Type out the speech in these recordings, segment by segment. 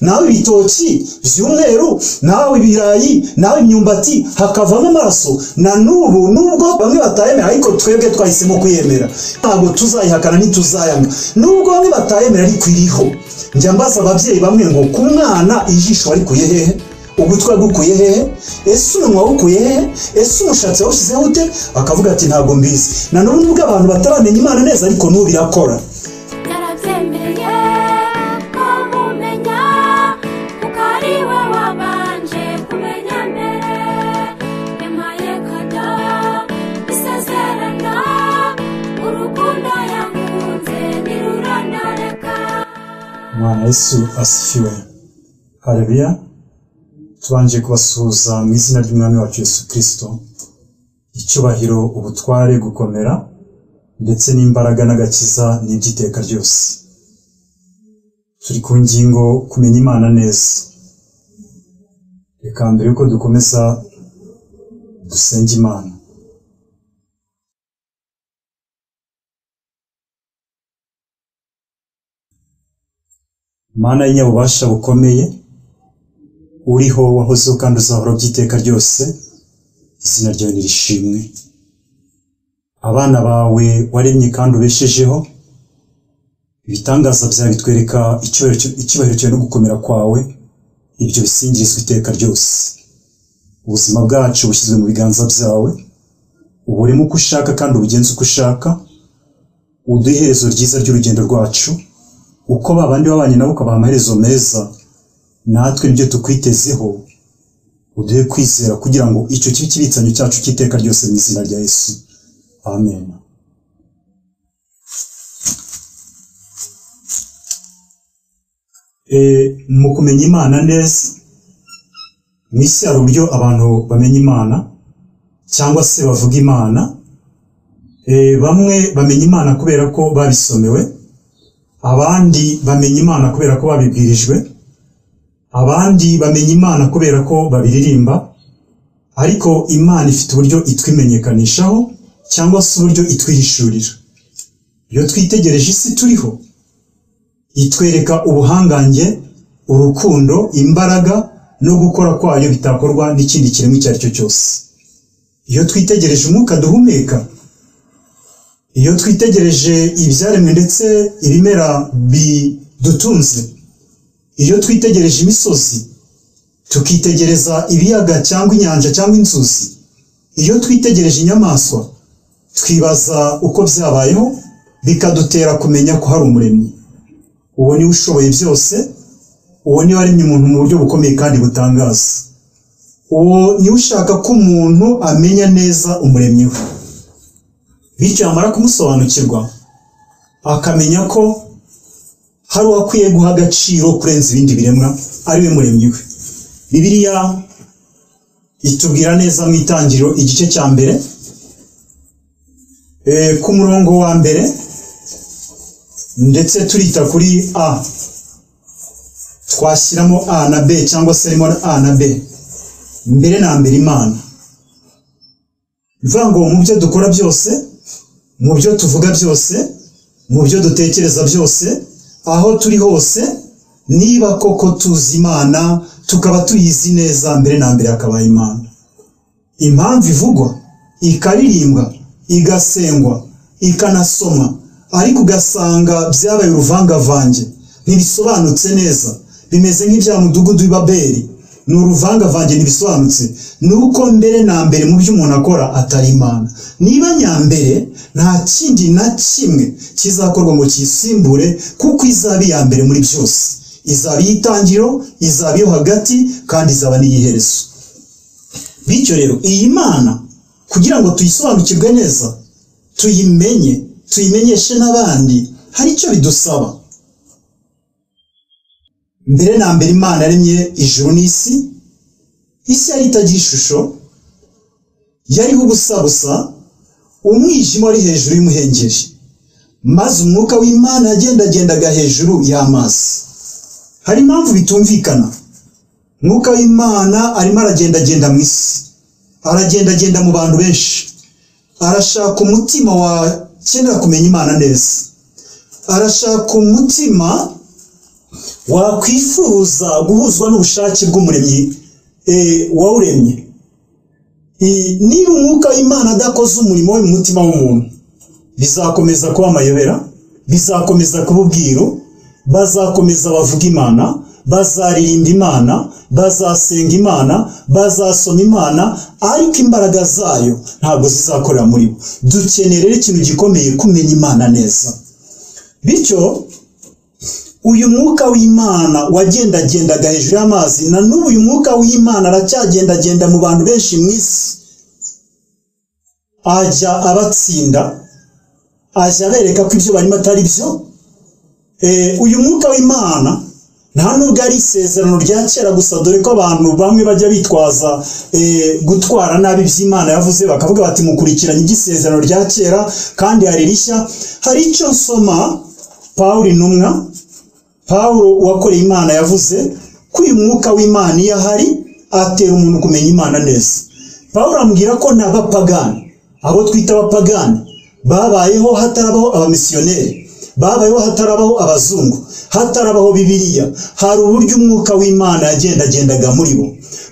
Nawe ibitoki by'umweru, nawe ibirayi, nawe imyumbati, hakavamo amaraso. Na n'ubu nubwo bamwe batayemera, ariko twebwe twahisemo kuyemera, ntabwo tuzayihakana, ntituzayanga. Nubwo bamwe batayemera, ariko iriho. Njya mbaza ababyeyi bamwe ngo ku mwana ijisho warikuye hehe? Ugutwi wagukuye hehe? Ese umunwa wawukuye hehe? Ese umushatsi wawushyizeho ute? Akavuga ati ntabwo mbizi. Na n'ubu nubwo abantu bataramenya Imana neza, ariko n'ubu irakora. Yarabyemeye ko mumenya, kuko ari we wabanje kumenya mbere. Yampaye kado isezerano, urukundo yankunze ntirurondoreka. Mwana Yesu asifiwe. Haleluya. Tubanje kubasuhuza mu izina ry'Umwami wacu Yesu Kristo. Icyubahiro, ubutware, gukomera ndetse n'imbaraga n'agakiza n'iby'iteka ryose. Turi ku ngingo kumenya Imana neza. Reka mbere yuko dukomeza dusenge Imana. Mana y'inyabubasha bukomeye, uriho, wahozeho kandi uzahora by'iteka ryose, izina ryawe nirishimwe. Abana bawe waremye kandi ubeshejeho, ibitangaza byawe bitwereka icyubahiro cyawe no gukomera kwawe, ibyo bisingirizwa iteka ryose. Ubuzima bwacu bushyizwe mu biganza byawe, uburemo uko ushaka kandi ubugenze uko ushaka, uduhe iherezo ryiza ry'urugendo rwacu, uko babandi babanye nabo ukabaha amaherezo meza, natwe nibyo tukwitezeho. Uduhe kwizera kugira ngo icyo kibe ikibitsanyo cyacu cy'iteka ryose mu izina rya Yesu. Amen. Mu kumenya Imana neza, mu isi hari uburyo abantu bamenya Imana cyangwa se bavuga Imana. Bamwe bamenya Imana kubera ko babisomewe, abandi bamenya Imana kubera ko babibwirijwe, abandi bamenya Imana kubera ko babiririmba. Ariko Imana ifite uburyo itwimenyekanishaho cyangwa se uburyo itwihishurira. Iyo twitegereje isi turiho, itwereka ubuhangange, urukundo, imbaraga no gukora kwayo bitakorwa n'ikindi kiremwa icyo ari cyo cyose. Iyo twitegereje umwuka duhumeka, iyo twitegereje ibyaremwe ndetse ibimera bidutunze, iyo twitegereje imisozi, tukitegereza ibiyaga cyangwa inyanja cyangwa inzuzi, iyo twitegereje inyamaswa, twibaza uko byabayeho, bikadutera kumenya ko hari umuremyi. Uwo niwe ushoboye byose, uwo niwe waremye umuntu mu buryo bukomeye kandi butangaza. Uwo niwe ushaka ko umuntu amenya neza umuremyi we, bityo yamara kumusobanukirwa akamenya ko hari uwakwiye guha agaciro kurenza ibindi biremwa, ari we muremyi we. Bibiliya itubwira neza mu Itangiriro igice cya mbere, ku murongo wa mbere, ndetse turita kuri A, twashyiramo A na B cyangwa se harimo A na B. Mbere na mbere Imana. Bivuga ngo mu byo dukora byose, mu byo tuvuga byose, mu byo dutekereza byose, aho turi hose, niba koko tuzi Imana, tukaba tuyizi neza, mbere na mbere hakabaye Imana. Impamvu ivugwa, ikaririmbwa, igasengwa, ikanasomwa, ariko ugasanga byabaye uruvangavange, ntibisobanutse neza, bimeze nk'ibya mudugudu w'i Babeli, ni uruvangavange, ntibisobanutse. Nuko mbere na mbere mu byo umuntu akora atari Imana. Niba nyambere, nta kindi na kimwe kizakorwa ngo kisimbure, kuko izaba iya mbere muri byose. Izaba iy'itangiriro, izaba iyo hagati, kandi izaba n'iy'iherezo. Bityo rero iyi Mana kugira ngo tuyisobanukirwe neza, tuyimenye, tuyimenyeshe n'abandi, hari icyo bidusaba. Mbere na mbere Imana yaremye ijuru n'isi. Isi yari itagira ishusho, yariho ubusa busa, umwijima wari hejuru y'umuhengeri, maze umwuka w'Imana yagendagendaga hejuru y'amazi. Hari impamvu bitumvikana. Umwuka w'Imana arimo aragendagenda mu isi, aragendagenda mu bantu benshi, arashaka umutima wakenera kumenya Imana neza, arashaka umutima Wakwifuza guhuzwa n'ubushake bw'umuremyi wawuremye. Niba umwuka w'Imana adakoze umurimo we mu mutima w'umuntu, bizakomeza kuba amayobera, bizakomeza kuba ubwiru, bazakomeza bavuga Imana, bazaririmba Imana, bazasenga Imana, bazasoma Imana, ariko imbaraga zayo ntabwo zizakorera muri bo. Dukeneye rero ikintu gikomeye, kumenya Imana neza. Bityo uyu mwuka w'Imana wagendagendaga hejuru y'amazi, na n'ubu uyu mwuka w'Imana aracyagendagenda mu bantu benshi mu isi, ajya abatsinda, ajya abereka ko ibyo barimo atari byo. Uyu mwuka w'Imana nta nubwo ari isezerano rya kera gusa, dore ko abantu bamwe bajya bitwaza gutwara nabi iby'Imana yavuze, bakavuga bati mukurikiranye iby'isezerano rya kera kandi hari rishya. Hari icyo nsoma Pawulo intumwa, Pawulo wakoreye Imana yavuze ko uyu mwuka w'Imana iyo ahari atera umuntu kumenya Imana neza. Pawulo ambwira ko n'abapagani, abo twita abapagani, babayeho hatarabaho abamisiyoneri, babayeho hatarabaho abazungu, hatarabaho Bibiliya, hari uburyo umwuka w'Imana yagendagendaga muri bo,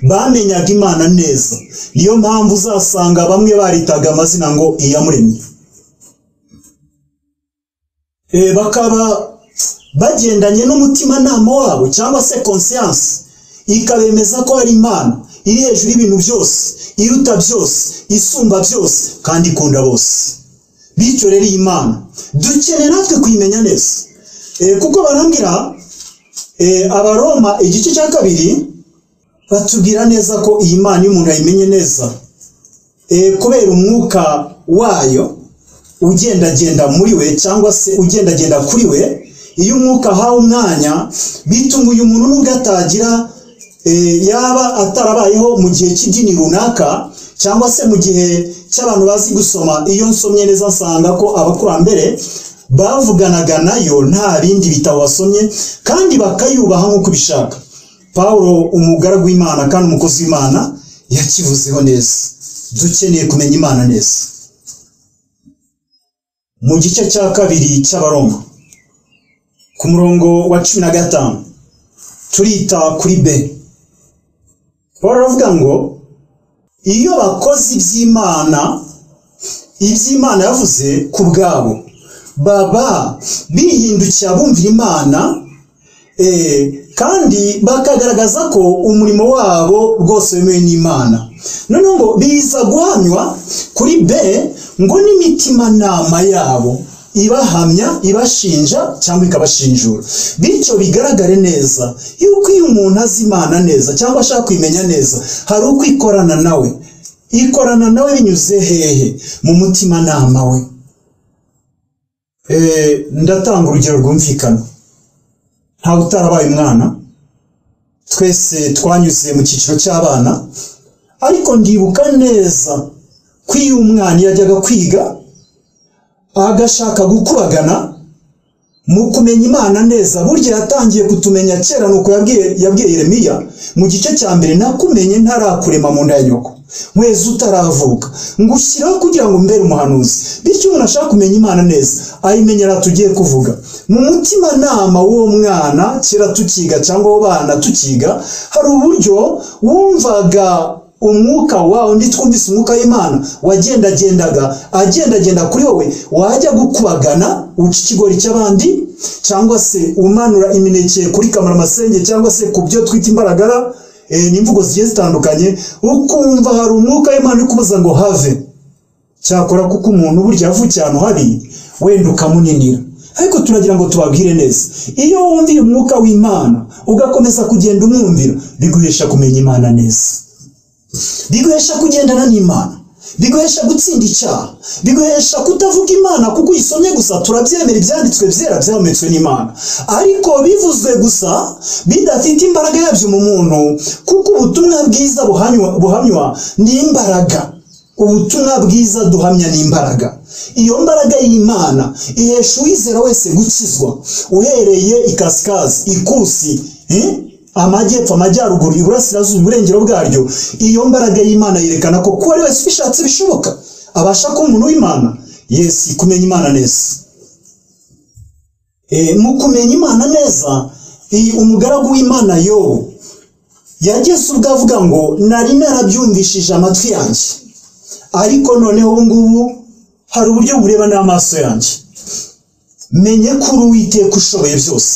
bamenyaga Imana neza. Niyo mpamvu uzasanga bamwe baritaga amazina ngo Iyamuremye, bakaba bagendanye n'umutimanama wabo cyangwa se conscience ikabemeza ko hari Imana iri hejuru y'ibintu byose, iruta byose, isumba byose kandi ikunda bose. Bityo rero iyi Mana dukeneye natwe kuyimenya neza, kuko barambwira Abaroma igice cya 2 batubwira neza ko iyi Mana iyo umuntu ayimenye neza, kubera umwuka wayo ugendagenda muri we cyangwa se ugendagenda kuri we, iyo umwuka ahawe umwanya bituma uyu muntu nubwo atagira yaba atarabayeho mu gihe cy'idini runaka cyangwa se mu gihe cy'abantu bazi gusoma. Iyo nsomye neza nsanga ko abakurambere bavuganaga nayo nta bindi bitabo basomye kandi bakayubaha nk'uko ubishaka. Pawulo umugaragu w'Imana kandi umukozi w'Imana yakivuzeho neza. Dukeneye kumenya Imana neza. Mu gice cya 2 cy'Abaroma ku murongo wa 15 turita kuri B. Pawulo aravuga ngo iyo bakoze iby'Imana yavuze ku bwabo, baba bihindukira bumvira Imana, kandi bakagaragaza ko umurimo wabo rwose wemewe n'Imana. Noneho ngo biza guhamywa kuri B ngo n'imitimanama yabo ibahamya, ibashinja cyangwa ikabashinjura. Bityo bigaragare neza yuko iyo umuntu azi Imana neza cyangwa ashaka kuyimenya neza, hari uko ikorana nawe. Ikorana nawe binyuze hehe? Mu mutimanama we. Ndatanga urugero rwumvikana. Ntawe utarabaye umwana, twese twanyuze mu cyiciro cy'abana, ariko ndibuka neza ko iyo umwana yajyaga kwiga agashaka gukubagana mu kumenya Imana neza, burya yatangiye kutumenya kera. Nuko yabwiye Yeremiya mu gice cya 2, nakumenye ntarakurema mu nda ya nyoko, nkwezi utaravuka, ngushyiraho kugira ngo mbere umuhanuzi. Bityo umuntu ashaka kumenya Imana neza ayimenyera tugiye kuvuga mu mutimanama w'uwo mwana. Kera tukiga cyangwa abo bana tukiga, hari uburyo wumvaga umwuka wawe, ndi twumvise umwuka w'Imana wagendagendaga agendagenda kuri wowe, wajya gukubagana uca ikigori cy'abandi cyangwa se umanura imineke kuri kamaramasenge cyangwa se ku byo twita imbaragara, n'imvugo zigiye zitandukanye, ukumva hari umwuka w'Imana uri kubuza ngo have. Cyakora kuko umuntu burya yavukiye ahantu habi, wenda ukamuninira. Ariko turagira ngo tubabwire neza, iyo wumviye umwuka w'Imana ugakomeza kugenda umwumvira, biguhesha kumenya Imana neza, biguhesha kugendana n'Imana, biguhesha gutsinda icyaha, biguhesha kutavuga Imana kuko uyisomye gusa. Turabyemera ibyanditswe byera byahumetswe n'Imana, ariko bivuzwe gusa bidafite imbaraga yabyo mu muntu, kuko ubutumwa bwiza buhamywa n'imbaraga. Ubutumwa bwiza duhamya n'imbaraga. Iyo mbaraga y'Imana ihesha uwizera wese gukizwa, uhereye ikasikazi, ikusi, amajyepfo, amajyaruguru, iburasirazuba, iburengero bwaryo. Iyo mbaraga y'Imana yerekana ko kuba ari wese ubishatse bishoboka, abasha kuba umuntu w'Imana. Yes, kumenya Imana neza. Mu kumenya Imana neza Umugaragu w'Imana Yobu yageze ubwo avuga ngo nari narabyumvishije amatwi yanjye, ariko noneho ubu ngubu hari uburyo bureba n'amaso yanjye, menye ko uri Uwiteka ushoboye byose.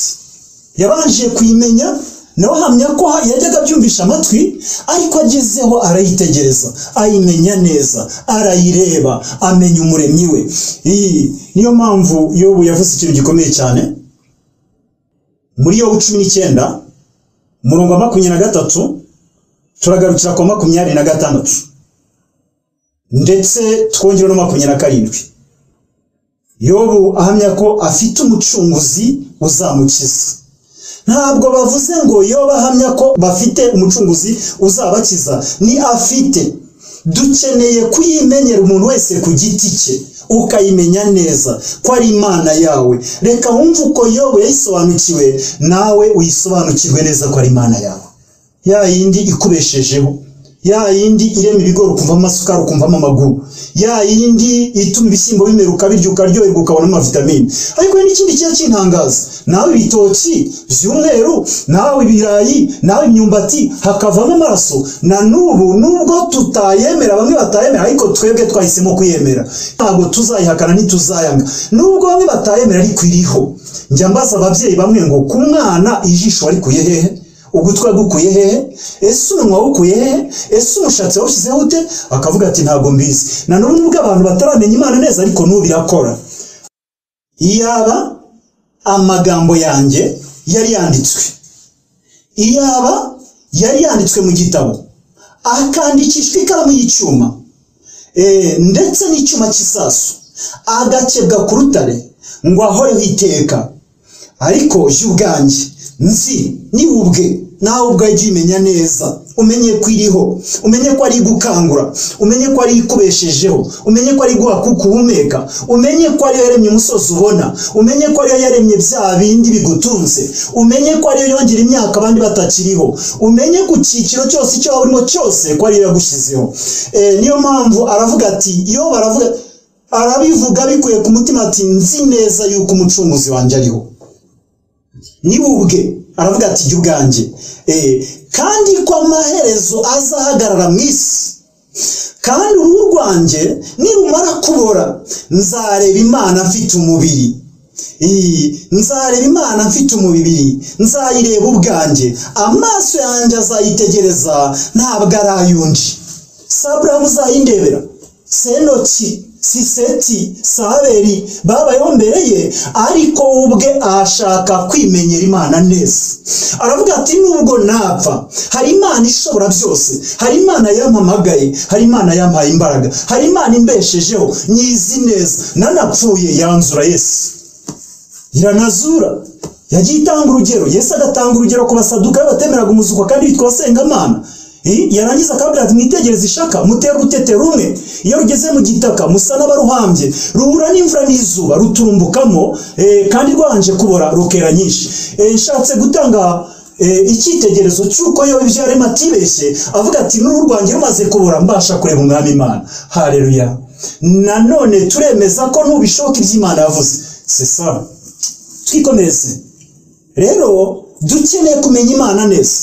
Yabanje kuyimenya, nawe ahamya ko yajyaga abyumvisha amatwi, ariko agezeho arayitegereza, ayimenya neza, arayireba, amenya umuremyi we. Niyo mpamvu Yobu yavuze ikintu gikomeye cyane muri Yobu 19 umurongo wa 23 turagarukira ku 26 ndetse twongera no 27. Yobu ahamya ko afite umucunguzi uzamukiza. Ntabwo bavuze ngo Yobu ahamya ko bafite umucunguzi uzabakiza, ni afite. Dukeneye kuyimenyera umuntu wese ku giti cye, ukayimenya neza ko ari Imana yawe. Reka wumve uko Yobu yayisobanukiwe, nawe uyisobanukirwe neza ko ari Imana yawe, ya yindi ikubeshejeho, ya yindi irema ibigori ukumvamo amasukari, ukumvamo amaguru, ya yindi ituma ibishyimbo bimera ukabirya ukaryoherwa ukabona amavitamine. Ariko n'ikindi kiba kintangaza, nawe ibitoki by'umweru, nawe ibirayi, nawe imyumbati, hakavamo amaraso. Na n'ubu nubwo tutayemera, bamwe batayemera, ariko twebwe twahisemo kuyemera, ntabwo tuzayihakana, ntituzayanga. Nubwo bamwe batayemera, ariko iriho. Njya mbaza ababyeyi bamwe ngo ku mwana ijisho warikuye hehe? Ugutwi wagukuye hehe? Ese umunwa wawukuye hehe? Ese umushatsi wawushyizeho ute? Akavuga ati ntabwo mbizi. Na n'ubu nubwo abantu bataramenya Imana neza, ariko n'ubu irakora. Iyaba amagambo yanjye yari yanditswe, iyaba yari yanditswe mu gitabo, akandikishwa ikaramu y'icyuma, ndetse n'icyuma cy'isasu, agakebwa ku rutare ngo ahoreho iteka. Ariko jye ubwanjye nzi ni ubwe, nawe ubwawe jya uyimenya neza, umenye ko iriho, umenye ko ari igukangura, umenye ko ari ikubeshejeho, umenye ko ari iguha kuko uhumeka, umenye ko ariyo yaremye umusozi ubona, umenye ko ariyo yaremye bya bindi bigutunze, umenye ko ariyo yongera imyaka abandi batakiriho, umenye ku cyiciro cyose icyo waba urimo cyose ko ariyo yagushyizeho. Niyo mpamvu aravuga ati, iyo baravuga, arabivuga bikuye ku mutima ati nzi neza yuko umucunguzi wanjye ariho. Ni ubwe aravuga ati jya ubwanjye, kandi ko amaherezo azahagarara mu isi, kandi uruhu rwanjye nirumara kubora nzareba Imana mfite umubiri, nzareba Imana mfite umubiri, nzayireba ubwanjye, amaso yanjye azayitegereza, ntabwo ari ay'undi. Si Aburahamu uzayindebera, si Enoki, si Seti, si Abeli babayeho mbere ye, ariko ubwe ashaka kwimenyera Imana neza. Aravuga ati nubwo napfa, hari Imana ishobora byose, hari Imana yampamagaye, hari Imana yampaye imbaraga, hari Imana imbeshejeho, nyizi neza, nanapfuye yanzura Yesu, iranazura. Yagiye itanga urugero, Yesu agatanga urugero ku Basadukayo batemeraga umuzuko kandi bitwa abasengamana. Yarangiza akababwira ati mwitegereze ishaka, mutere urutete rumwe, iyo rugeze mu gitaka musa n'abaruhambye, ruhura n'imvura n'izuba, ruturumbukamo, kandi rwanje kubora rukera nyinshi. Nshatse gutanga icyitegererezo cy'uko Yobu ibyo yarema atibeshye, avuga ati n'uruhu rwanjye rumaze kubora mbasha kureba umwami Imana. Haleluya. Nanone turemeza ko nubishoboka iby'Imana yavuze. C'est ça. Twikomereze. Rero dukeneye kumenya Imana neza,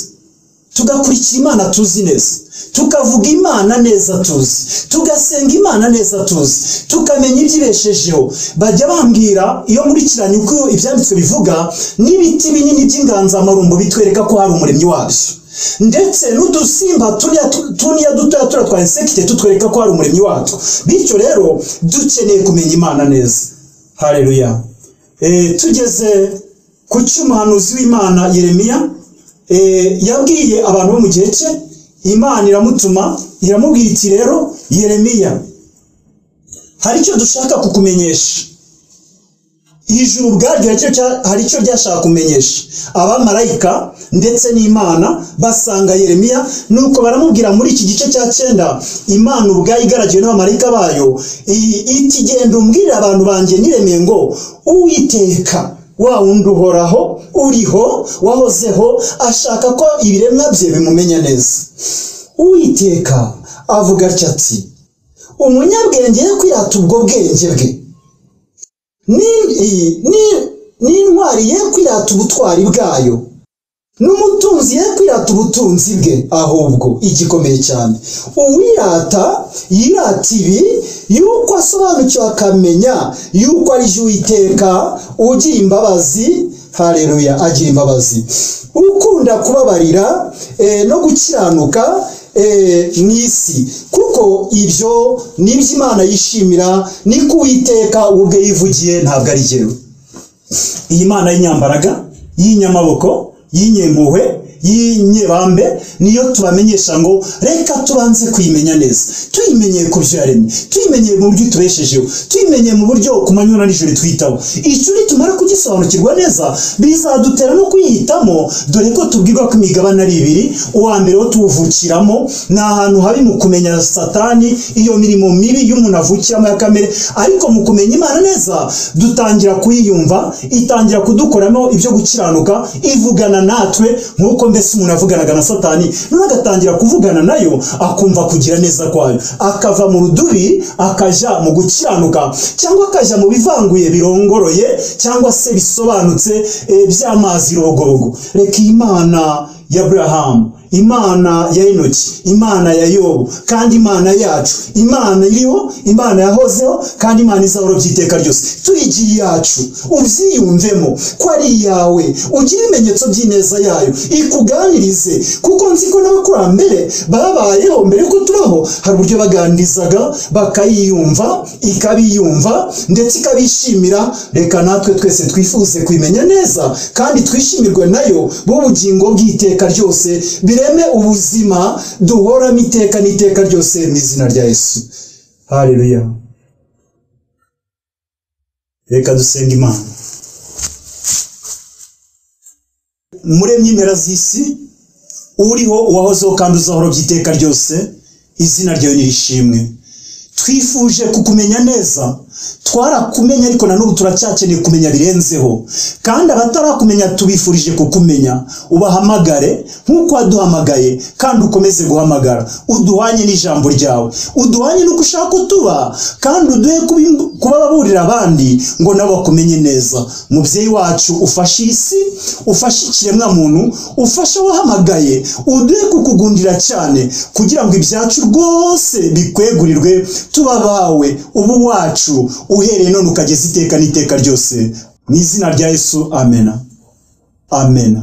tugakurikira Imana tuzi neza, tukavuga Imana neza tuzi, tugasenga Imana neza tuzi, tukamenya ibyibeshejeho. Bajya bambwira iyo nkurikiranye uko ibyanditswe bivuga, n'ibiti binini by'inganzamarumbo bitwereka ko hari umuremyi wabyo, ndetse n'udusimba tuniya dutoya turiya twa insekite tutwereka ko hari umuremyi watwo. Bityo rero dukeneye kumenya Imana neza. Haleluya. Tugeze ku cy'umuhanuzi w'Imana Yeremiya. Yabwiye abantu bo mu gihe cye, Imana iramutuma iramubwira iti rero Yeremiya, hari icyo dushaka kukumenyesha. Ijuru ubwaryo hari icyo ryashaka kumenyesha abamarayika ndetse n'Imana. Basanga Yeremiya, nuko baramubwira muri iki gice cya 9, Imana ubwayo igaragiwe n'abamarayika bayo iti genda umbwirire abantu banjye niremeye ngo Uwiteka wa wundi uhoraho, uriho, wahozeho, ashaka ko ibiremwa bye bimumenya neza. Uwiteka avuga atya ati umunyabwenge ye kwirata ubwo bwenge bwe, n'intwari ye kwirata ubutwari bwayo, N'umutunzi ye kwirata ubutunzi bwe, ahubwo igikomeye cyane uwirata yirata ibi, yuko asobanukiwe akamenya yuko ari jye Uwiteka ugira imbabazi. Haleluya, agira imbabazi, ukunda kubabarira no gukiranuka mu isi, kuko ibyo nibyo Imana yishimira, niko Uwiteka ubwe yivugiye, ntabwo ari jyewe. Iyi Mana y'inyambaraga, y'inyamaboko, y'inyempuhwe, y'inyebambe, niyo tubamenyesha ngo reka tubanze kuyimenya neza, tuyimenyeye ku byo yaremye, tuyimenyeye mu buryo itubeshejeho, tuyimenyeye mu buryo ku manywa na nijoro twitaho. Icyo nitumara kugisobanukirwa neza bizadutera no kuyihitamo, dore ko tubwirwa ko imigabane ari ibiri. Uwa mbere wo tuwuvukiramo ni ahantu habi mu kumenya Satani, iyo mirimo mibi y'umuntu avukiramo ya kamere. Ariko mu kumenya Imana neza dutangira kuyiyumva, itangira kudukoramo ibyo gukiranuka, ivugana natwe nk'uko mbese umuntu avuganaga na Satani, none agatangira kuvugana nayo, akumva kugira neza kwayo, akava mu rudubi akajya mu gukiranuka, cyangwa akajya mu bivanguye birongoroye cyangwa se bisobanutse by'amazi rogobogo. Reka Imana ya Aburahamu, Imana ya Enoki, Imana ya Yobu, kandi Imana yacu, Imana iriho, Imana yahozeho, kandi Imana izahora by'iteka ryose, tuyigiye iyacu, ubyiyumvemo ko ari iyawe, ugire ibimenyetso by'ineza yayo, ikuganirize, kuko nzi ko n'abakurambere babayeho mbere yuko tubaho, hari uburyo baganirizaga bakayiyumva, ikabiyumva ndetse ikabishimira. Reka natwe twese twifuze kuyimenya neza kandi twishimirwe nayo b'ubugingo bw'iteka ryose, bireme ubuzima duhoramo iteka n'iteka ryose mu izina rya Yesu. Haleluya. Reka dusenga Imana. Muremye impera z'isi, uriho, uwahozeho kandi uzahora by'iteka ryose, izina ryawe nirishimwe. Twifuje kukumenya neza, twarakumenya ariko na n'ubu turacyakeneye kumenya birenzeho, kandi abatarakumenya tubifurije kukumenya. Ubahamagare nk'uko waduhamagaye, kandi ukomeze guhamagara, uduhanye n'ijambo ryawe, uduhanye n'uko ushaka ko tuba, kandi uduhe kubaburira abandi ngo nabo bakumenye neza. Mubyeyi wacu, ufashe isi, ufashe ikiremwamuntu, ufashe abahamagaye, uduhe kukugundira cyane kugira ngo ibyacu rwose bikwegurirwe, tuba abawe, ubu wacu, uhereye none ukageza iteka n'iteka ryose, mu izina rya Yesu. Amena, amena.